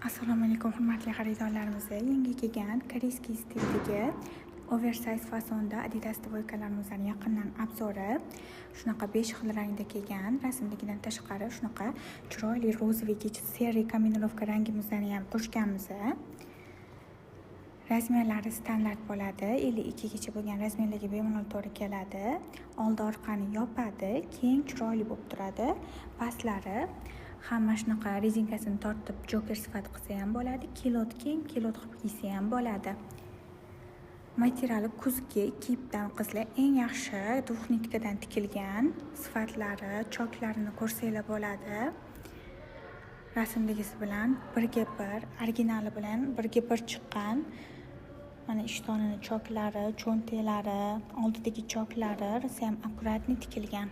Assalomu alaykum, hurmatli xaridorlarimiz! Yangi kelgan корейский stildagi oversize fasonda Adidas двойка larimizdan yaqindan обзор i. Shunaqa 5 xil rangda kelgan. Rasmdagidan tashqari shunaqa chiroyli розовый, серый комбинировка rangimizdan ham qo'shganmiz. Размер lari standart bo'ladi. 52 gacha bo'lgan размер larga bemalol to'g'ri keladi. Oldi orqani yopadi, keng, chiroyli bo'lib turadi. Pastlari hamma shunaqa rezinkasini tortib, joker sifat qilsa ham bo'ladi, кюлот, keng кюлот qilib kiysa ham bo'ladi. Materiali kuzgi ikki ipdan, qizlar, eng yaxshi двухнитка dan tikilgan. Sifatlari, choklarini ko'rsanglar bo'ladi. Rasmdagisi bilan birga bir, originali bilan birga bir chiqqan. Mana ishtonini choklari, cho'ntaklari, oldidagi choklari rosayam аккуратный tikilgan.